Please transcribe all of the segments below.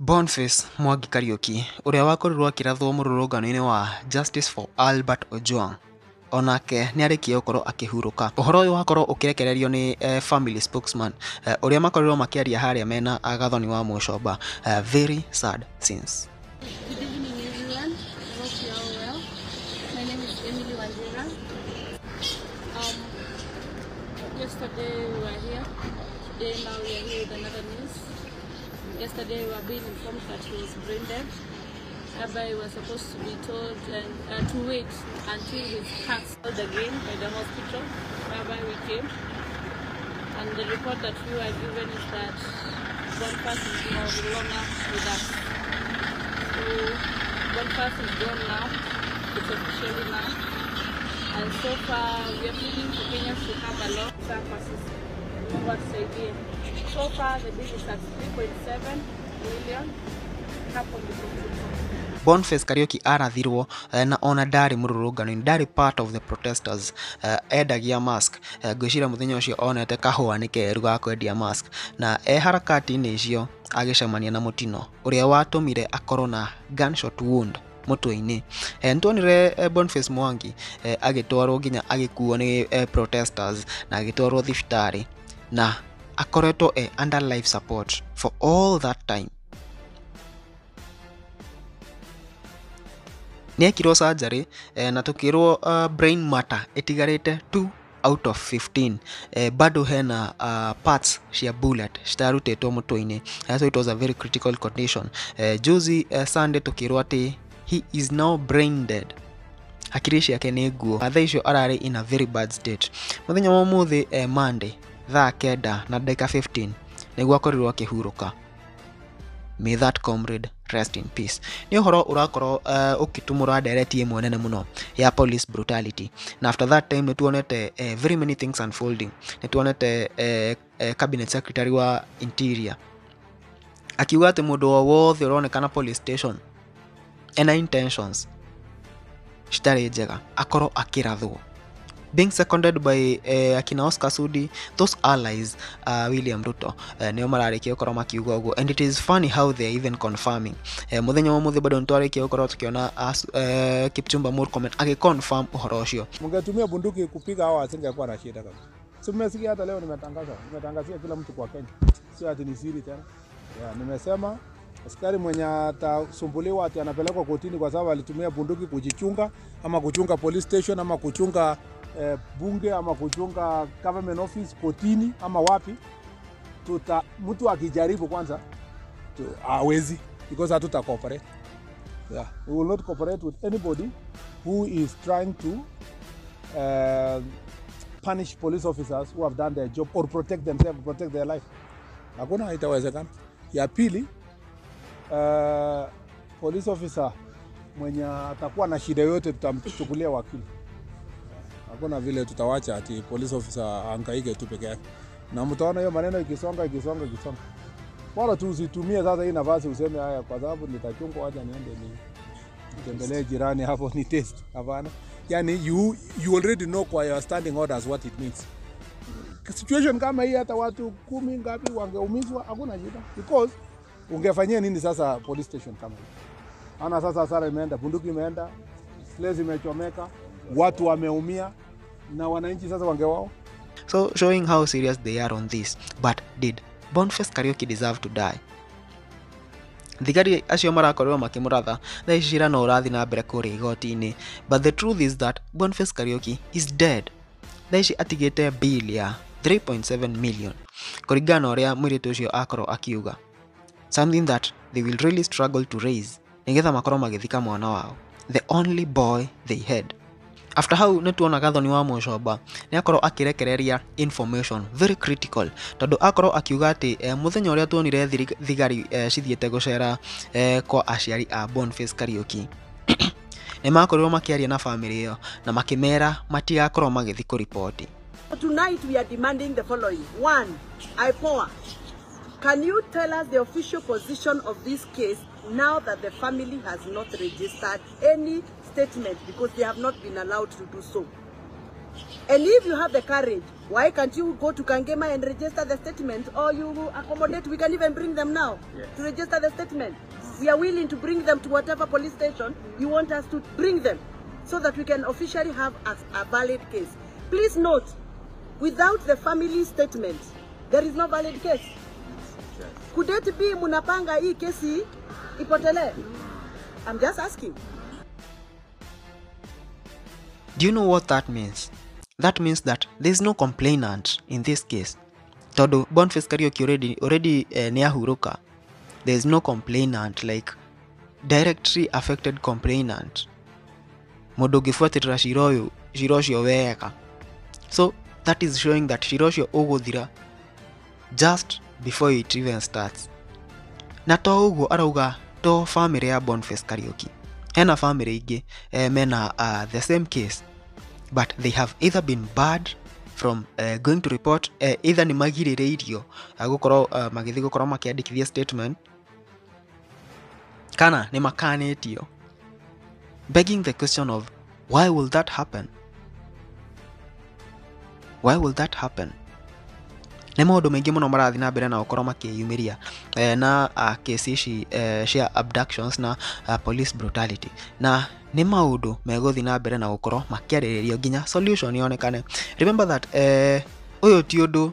Boniface Mwangi Kariuki ũrĩa wakorirwo akĩrathwo mũrũrũngano-inĩ wa Justice for Albert Ojwang onake nĩarĩkia gũkorwo akĩhurũka. Ũhoro ũyũ wakorwo ũkĩrekererio nĩ family spokesman ũrĩa makorirwo makĩaria harĩa mena Gathoni wa Mũcomba. Very sad scenes. Good evening everyone. I hope you are all well. My name is Emily Wanjira. Yesterday we were here. Today now we are here with another news. Yesterday we were being informed that he was brain dead. Whereby we were supposed to be told and to wait until his heart called again by the hospital, whereby we came. And the report that we were given is that Boniface is no longer with us. So Boniface is gone now. It's officially now. And so far we are pleading for Kenyans to come along. So far the bill is at 3.7 million. Hapo ndipo tuko. Boniface Kariuki arathirwo na ona ndari mũrũrũngano-inĩ, ndari part of the protesters, endagia mask. Ngwĩciria mũthenya ũcio onete kahũa nĩ keru ga kwendia mask, na e harakati-inĩ icio agĩcemania na mũtino ũrĩa watũmire akorwo na gunshot wound mũtwe-inĩ. Nĩtuonire Boniface Mwangi agĩtwarwo nginya agĩkuo nĩ protesters na agĩtwarwo thibitarĩ, na akoretwo e under life support for all that time. Nĩekirwo surgery na tukirwo brain matter ĩtigarĩte 2 out of 15. Bado hena parts cia bullet citarutĩtwo mũtwe-inĩ. So it was a very critical condition. Juzi Sunday tukirwo atĩ he is now brain dead. Hakiri ciake nĩ nguo. Thaa icio ararĩ in a very bad state. Mũthenya wa ũmũthĩ Monday thaa 9:15 nĩguo akorirwo akĩhurũka. May that comrade rest in peace. Nĩ ũhoro ũrakorwo ũkĩtumũra ndereti ĩmwe nene mũno ya police brutality. Na after that time nĩtuonete very many things unfolding. Nĩtuonete cabinet secretary wa interior akiuga atĩ mũndũ o wothe ũronekana police station ena intentions citarĩ njega akorwo akĩrathwo. Being seconded by akina Oscar Sudi, those allies William Ruto nĩo mararĩkia gũkorwo makiuga ũguo, and it is funny how they are even confirming. Mũthenya wa ũmũthĩ bado nĩtwarĩkia gũkorwo tukiona Kipchumba Murkomen agĩconfirm ũhoro ũcio. Mungetumia bunduki kupiga hao asingekuwa na shida kabisa. Si mmesikia hata leo nimetangaza, nimetangazia kila mtu kwa Kenya. Sio ati ni siri tena. Yeah, nimesema askari mwenye atasumbuliwa ati anapelekwa kotini kwa sababu alitumia bunduki kujichunga ama kuchunga police station ama kuchunga bunge ama kuchunga government office kotini ama wapi, tuta mtu akijaribu kwanza hawezi, because hatuta cooperate. Yeah, we will not cooperate with anybody who is trying to punish police officers who have done their job or protect themselves, protect their life. Hakuna, itawezekana. Ya pili, police officer mwenye atakuwa na shida yote tutamchukulia wakili. Hakuna vile tutawacha ati police officer angaike tu peke yake. Na mtaona hiyo maneno ikisonga ikisonga ikisonga. Wala tu usitumie sasa hii nafasi useme haya kwa sababu nitachungwa, acha niende ni nitembelee jirani hapo ni test. Hapana. Yani you already know kwa your standing orders what it means. Situation kama hii hata watu 10 ngapi wangeumizwa hakuna shida, because ungefanyia nini sasa police station kama hii? Ana sasa hasara imeenda, bunduki imeenda, place imechomeka, watu wameumia na wananchi sasa wangewao. So showing how serious they are on this. But did Boniface Kariuki deserve to die? Thigari acio marakorirwo makĩmũratha thaa ici cira no ũrathiĩ na mbere kũrĩa igoti-inĩ. But the truth is that Boniface Kariuki is dead. Thaa ici atigĩte bill ya 3.7 million kũringana na ũrĩa mũirĩtu ũcio akorwo akiuga, something that they will really struggle to raise nĩgetha makorwo magĩthika mwana wao, the only boy they had. After hau nĩtuona Gathoni wa Mũcomba nĩakorwo akĩrekereria information very critical, tondũ akorwo akiuga atĩ mũthenya ũrĩa tuonire thigari cithiĩte gũcera kwa aciari a Boniface Kariuki nĩmakorirwo makĩaria na family ĩyo na makĩmera matigakorwo magĩthiĩ kũripoti. Tonight we are demanding the following. 1. IPOA, can you tell us the official position of this case now that the family has not registered any statement because they have not been allowed to do so? And if you have the courage, why can't you go to Kangema and register the statement, or you accommodate? We can even bring them now to register the statement. We are willing to bring them to whatever police station you want us to bring them, so that we can officially have a valid case. Please note, without the family statement, there is no valid case. Could it be munapanga hii kesi ipotele? I'm just asking. Do you know what that means? That means that there's no complainant in this case. Todo Boniface Kariuki already nĩahurũka. There's no complainant, like directly affected complainant. Mũndũ ũngĩbuatĩrĩra cira ũyũ, cira ũcio wega. So that is showing that cira ũcio ũgũthira just before it even starts. Na to ũguo arauga to family ya Boniface Kariuki. Hena family ingĩ mena the same case, but they have either been barred from going to report, either nĩ magirĩrĩirio gũkorwo magĩthiĩ gũkorwo makĩandĩkithia statement, kana nĩ makanĩtio. Begging the question of why will that happen? Why will that happen? Nĩ maũndũ maingĩ mũno marathiĩ na mbere na gũkorwo makĩyumĩria na kesi ici cia abductions na police brutality, na nĩ maũndũ megũthiĩ na mbere na gũkorwo makĩarĩrĩrio nginya solution yonekane. Remember that ũyũ ti ũndũ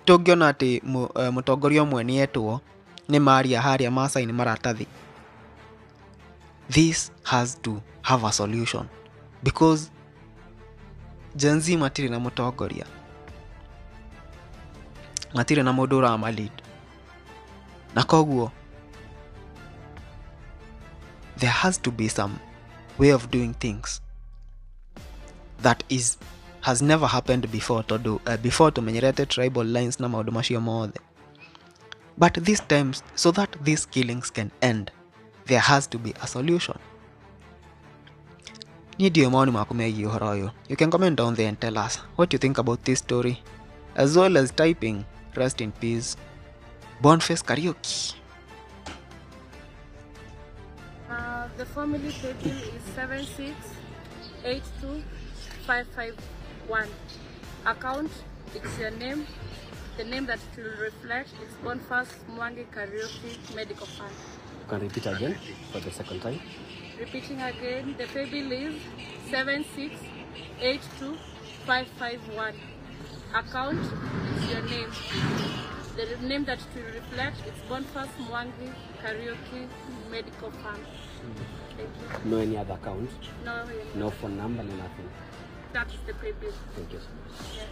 tũngĩona atĩ mũtongoria ũmwe nĩetwo nĩ maria harĩa macaini maratathi. This has to have a solution, because Gen Z matirĩ na mũtongoria, matirĩ na mũndũ ũramalead, na koguo there has to be some way of doing things that is has never happened before. Tondu before tumenyerete tribal lines na maũndũ macio mothe, but this time, so that these killings can end, there has to be a solution. Niĩ ndiũĩ maoni maku megiĩ ũhoro ũyũ. You can comment down there and tell us what you think about this story, as well as typing rest in peace Boniface Kariuki. The family paybill is 7682551. Account, it's your name. The name that it will reflect is Boniface Mwangi Kariuki Medical Fund. You can repeat again for the second time. Repeating again, the paybill is 7682551. Account, it's your name. The name that it will reflect is Boniface Mwangi Kariuki Medical Fund. Thank you. No any other account? No. No phone number, no nothing? That's the paybill. Thank you so much. Yes.